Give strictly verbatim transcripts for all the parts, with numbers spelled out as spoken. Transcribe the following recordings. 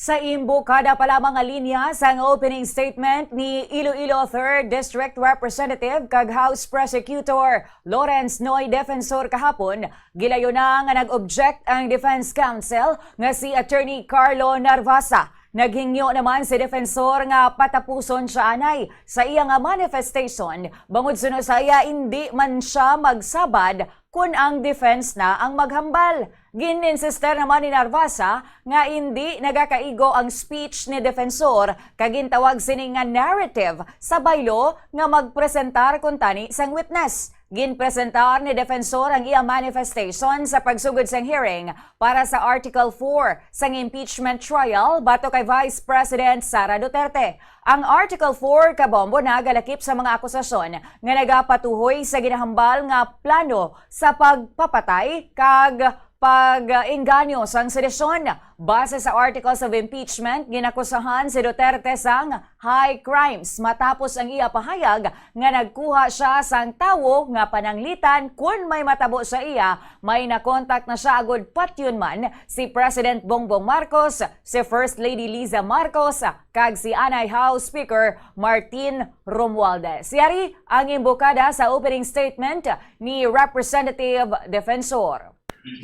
Sa imbokada pa lamang nga linya sang opening statement ni Iloilo Third District Representative kag House Prosecutor Lawrence Noy Defensor kahapon, gilayon na nga nag-object ang defense counsel nga si Attorney Carlo Narvasa. Naghingyo naman si Defensor nga patapuson siya anay sa iya nga manifestation, bangod suno sa iya indi man siya magsabad kon ang defense na ang maghambal. Gin-insister naman ni Narvasa nga indi nagakaigo ang speech ni Defensor kag gintawag sini nga narrative sa baylo nga magpresentar kuntani sang witness. Ginpresentar ni Defensor ang iya manifestation sa pagsugod sang hearing para sa Article four sang impeachment trial batok kay Vice President Sara Duterte. Ang Article four kabombo nagalakip sa mga akusasyon nga nagapatuhoy sa ginahambal nga plano sa pagpapatay kag pag-inganyo sang sitwasyon. Base sa Articles of Impeachment, ginakusahan si Duterte sang high crimes matapos ang iya pahayag nga nagkuha siya sang tawo nga pananglitan kon may matabo sa iya, may nakontak na siya agud patyon man si President Bongbong Marcos, si First Lady Liza Marcos, kag si anay House Speaker Martin Romualdez. Yari ang imbokada sa opening statement ni Representative Defensor.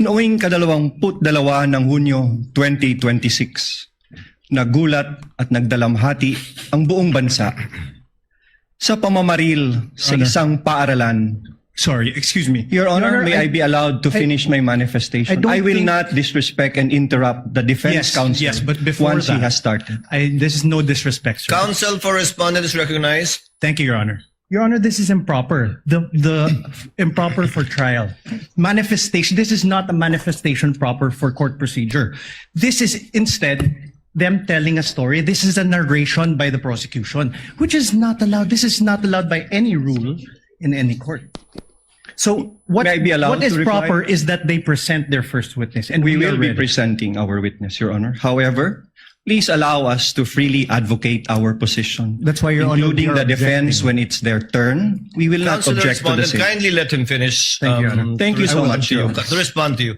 Noong ikadalawamput dalawa ng Hunyo twenty twenty-six, nagulat at nagdalamhati ang buong bansa sa pamamaril sa Honor. Isang paaralan. Sorry, excuse me. Your Honor, may I, I, be allowed to I, finish my manifestation? I don't I will think not disrespect and interrupt the defense Yes, counsel yes, but before once he that, has started. I, this is no disrespect, sir. Counsel for respondent is recognized. Thank you, Your Honor. Your Honor, this is improper. The the improper for trial manifestation. This is not a manifestation proper for court procedure. This is instead them telling a story. This is a narration by the prosecution, which is not allowed. This is not allowed by any rule in any court. So what, May I be allowed what is to reply? Proper is that they present their first witness, and We we, will are be ready. Presenting our witness, Your Honor. However, please allow us to freely advocate our position, That's why, Your Honor, including we are the defense objecting. When it's their turn. We will not Counsel object to the respondent, same. Kindly let him finish. Thank you, Your um, Honor. Thank you I so will much, let you- Your Honor. To respond to you.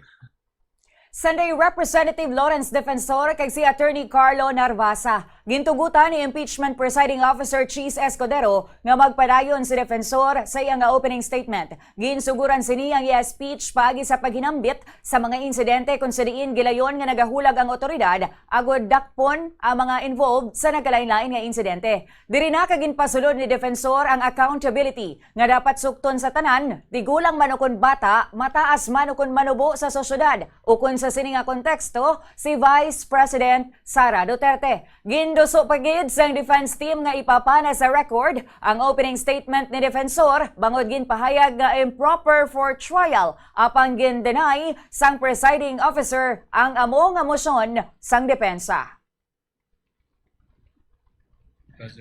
Sunday, Representative Lawrence Defensor kag si Attorney Carlo Narvasa. Gintugutan ni Impeachment Presiding Officer Chiz Escudero nga magpadayon si Defensor sa iya nga opening statement. Ginsuguran sini ang iya speech paagi sa paghinambit sa mga insidente kung sa diin gilayon nga nagahulag ang otoridad agud dakpon ang mga involved sa nagkalain-lain nga insidente. Diri na ka ginpasulod ni Defensor ang accountability nga dapat sukton sa tanan, tigulang man ukon bata, mataas man ukon manubo sa sosyedad, ukon sa sini nga konteksto, si Vice President Sara Duterte. Ginduso pa gid sang defense team nga ipapana sa record ang opening statement ni Defensor bangod ginpahayag nga improper for trial, apang gin-deny sang presiding officer ang amo nga mosyon sang depensa.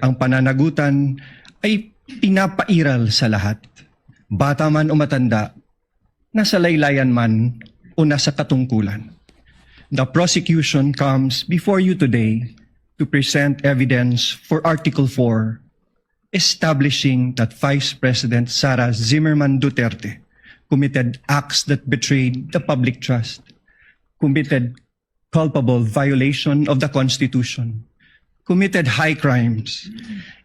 Ang pananagutan ay pinapairal sa lahat, bata man o matanda, nasa laylayan man o nasa katungkulan. The prosecution comes before you today to present evidence for Article four, establishing that Vice President Sara Zimmerman Duterte committed acts that betrayed the public trust, committed culpable violation of the Constitution, committed high crimes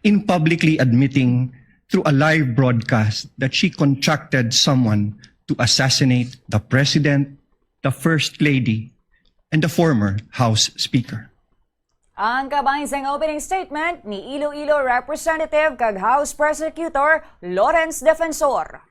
in publicly admitting through a live broadcast that she contracted someone to assassinate the President, the First Lady, and the former House Speaker. Ang kabahin sang opening statement ni Iloilo Representative kag House Prosecutor Lawrence Defensor.